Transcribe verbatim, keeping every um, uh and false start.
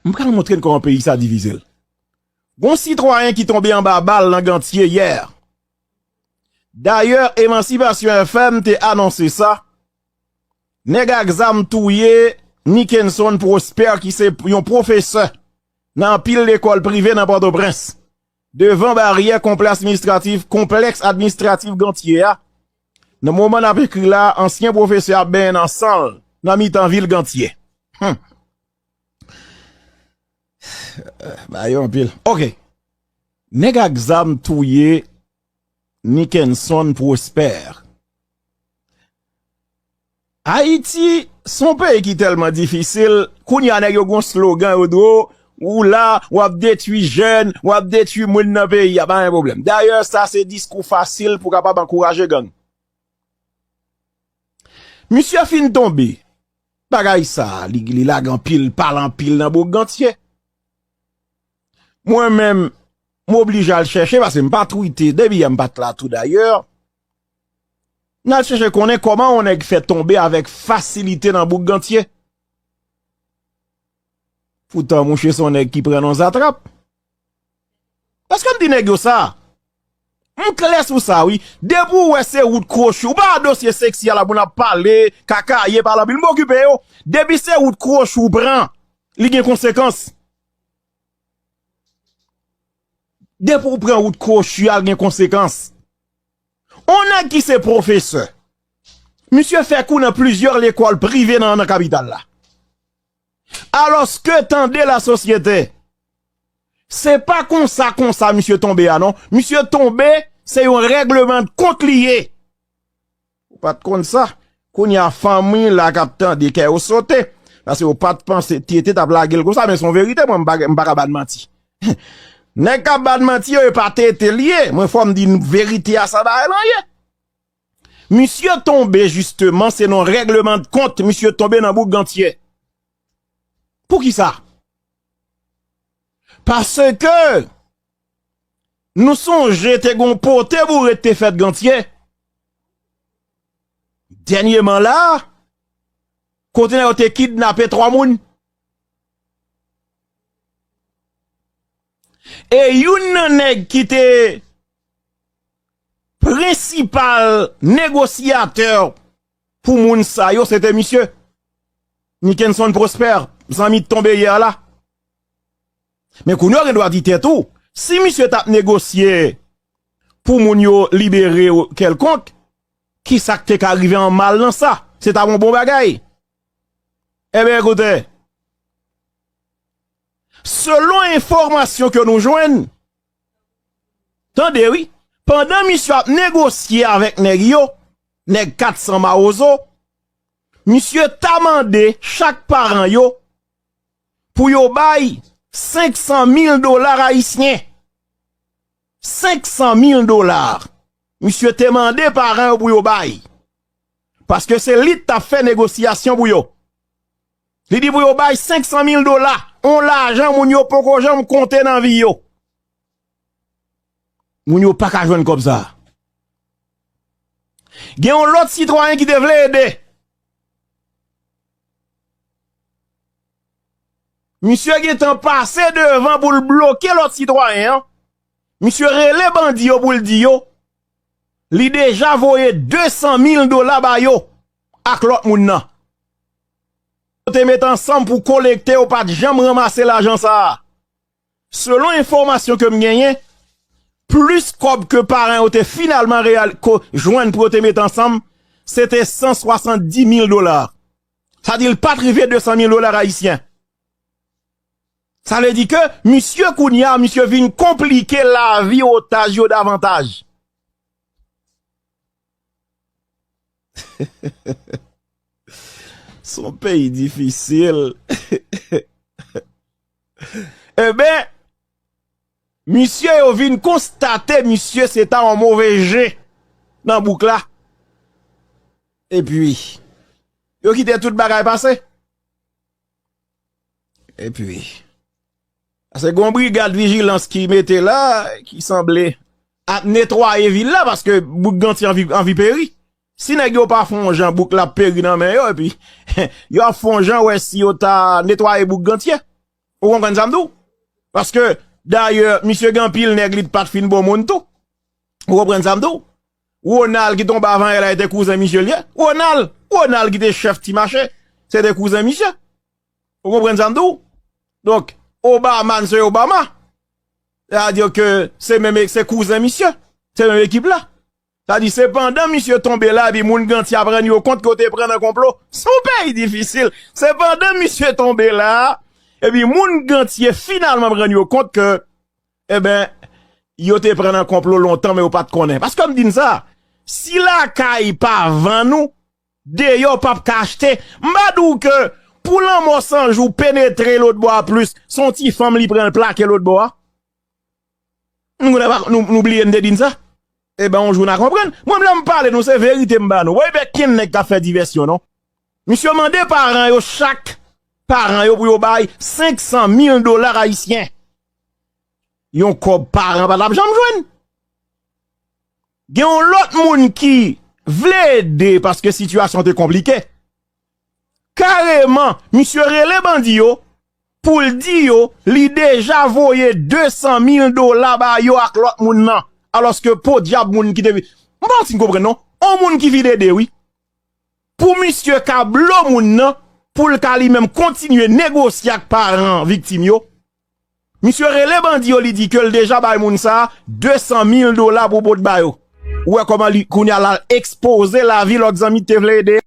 M pral montre n kòman peyi sa divize l. Gon sitwayen ki tonbe anba bal nan Gantye yè. Dayè, Emancipation F M te anonse sa. Nèg ak zam touye Nickenson Prosper, ki se yon pwofesè nan anpil lekòl prive nan Pòtoprens, devan baryè konplè administratif, konplèks administratif Gantye a. Nan moman n ap ekri la, ansyen pwofesè ap benyen nan san l nan mitan vil Gantye. Hmm. Ba yo anpil. Ok. Nèg ak zam touye Nickenson Prosper. Ayiti, se yon peyi ki tèlman difisil, kounye a nèg yo gon slogan, yo di, "O, ou la, w ap detwi jèn, w ap detwi moun nan peyi a, pa gen pwoblèm." Dayè, sa se diskou fasil pou kapab ankouraje gang. Misye fin tonbe. Bagay sa, li, li lage anpil, pale anpil nan bouk Gantye. Mwen menm, m oblije al chèche, paske m pa twite, depi yè m pa t la tou dayè. M al chèche konnen kòman yon nèg fè tonbe avèk fasilite nan bouk Gantye. Poutan, mouche se yon nèg ki pran nan zatrap. Èske m di nèg yo sa? M klè sou sa, wi. Depi w wè se wout kwochi, ou pa dosye seksi a la pou n ap pale, kakaye, pale anpil, m pa okipe yo. Depi se wout kwochi w pran, li gen konsekans. Depi w pran wout kwochi a, l gen konsekans. On nèg ki se pwofesè, misye fè kou nan plizyè lekòl prive nan, nan kapital la. Alòske, tande lasosyete, se pa konsa, konsa misye tonbe a, non. Misye tonbe, se yon règleman de kont li ye. Ou pa t konn sa? Kounye a, fanmi la k ap tande, kè yo sote. Paske yo pa t panse T T t ap lage l konsa, men se yon verite, mwen, m pa, m pa ka ba n manti. Nèg k ap ba n manti yo, e pa T T l ye. Mwen, fò m di n verite a, sa bagay lan ye. Misye tonbe, jisteman, se nan règleman de kont, misye tonbe nan bouk Gantye. Poukisa? Paske nou sonje te gon pote boure te fèt Gantye. Dènyeman la, kote nèg yo te kidnape twa moun. E youn nan nèg ki te prensipal negosyatè pou moun sa yo, se te misye Nickenson Prosper, zanmi t tonbe yè la. Men kounye a, w gen dwa di tèt ou, si misye t ap negosye pou moun yo libere yo kèlkonk, ki sa k te ka rive an mal nan sa? Se ta yon bon bagay. Ebyen, ekoute, selon enfòmasyon ke nou jwenn, tande wi, pandan misye ap negosye avèk nèg yo, nèg kat san Mawozo, misye ta mande chak paran yo pou yo bay senk san mil dola ayisyen. Senk san mil dola. Misye te mande paran yo pou yo bay. Paske se li t ap fè negosyasyon pou yo. Li di pou yo bay senk san mil dola, yon lajan moun yo poko janm konte nan vi yo. Moun yo pa ka jwenn kòb sa. Gen yon lòt sitwayen ki te vle ede. Misye gentan pase devan pou l bloke lòt sitwayen an. Misye rele bandi yo pou l di yo, li deja voye de san mil dola ba yo ak lòt moun nan. Yo te met ansanm pou kolekte, yo pa t janm ranmase lajan sa a. Selon enfòmasyon ke m genyen, plis kòb ke paran yo te finalman reyal-, ko-, jwenn pou yo te met ansanm, se te san swasanndis mil dola. Sa di l pa t rive de san mil dola ayisyen. Sa vle di ke misye kounye a, misye vin konplike lavi otaj yo davantaj. Se yon peyi difisil. Eben, misye yo vin konstate misye se ta yon move je nan bouk la. Epi, yo kite tout bagay pase. Epi, se gon brigad vijilans ki mete la, ki sanble ap netwaye vil la, paske bouk Gantye anvi, anvi peri. Si nèg yo pa fè yon jan, bouk la ap peri nan men yo, epi yo ap fè yon jan wè si yo ta netwaye bouk Gantye. Ou konprann sa m di w? Paske, dayè, misye gen anpil nèg li t pa t fin bon moun tou. Ou konprann sa m di w? Ronald ki tonbe avan yè la, se te kouzen misye l ye. Ronald, Ronald ki te chèf Ti Mache, se te kouzen misye. Ou konprann sa m di w? Donk, Obama, se Obama. Sa di ke se menm, se kouzen misye. Se menm ekip la. Sa di, se pandan misye tonbe la, epi moun Gantye ap rann yo kont ke yo te pran nan konplo. Se yon peyi difisil. Se pandan misye tonbe la, epi moun Gantye finalman rann yo kont ke, eben, yo te pran nan konplo lontan, men yo pa t konnen. Paske m di n sa, si lakay pa vann ou, deyò p ap ka achte. M pa di w ke pou lanmò san jou penetre lòt bò a plis, se yon ti fanm li pran l plake lòt bò a. Nou, nou, nou, nou bliye n te di n sa. Eben, yon jou n a konprann. Mwen, lè m pale nou, se verite m ba nou. Woy, ben, kenn nèg k ap fè divèsyon, non. Misye mande paran yo, chak paran yo, pou yo bay senk san mil dola ayisyen. Yon kòb paran pa t ap janm jwenn. Gen yon lòt moun ki vle ede paske sitiyasyon te konplike. Kareman, misye rele bandi yo pou l di yo li deja voye de san mil dola ba yo ak lòt moun nan. Alòske podyab moun ki te vi-, m pa fin konprann non. On moun ki vin ede, wi. Pou misye ka blo moun nan, pou l ka li menm kontinye negosye ak paran viktim yo. Misye rele bandi yo, li di ke l deja bay moun sa a de san mil dola pou pot ba yo. Ou wè kòman li, kounye a la, ekspoze lavi lòt zanmi te vle ede.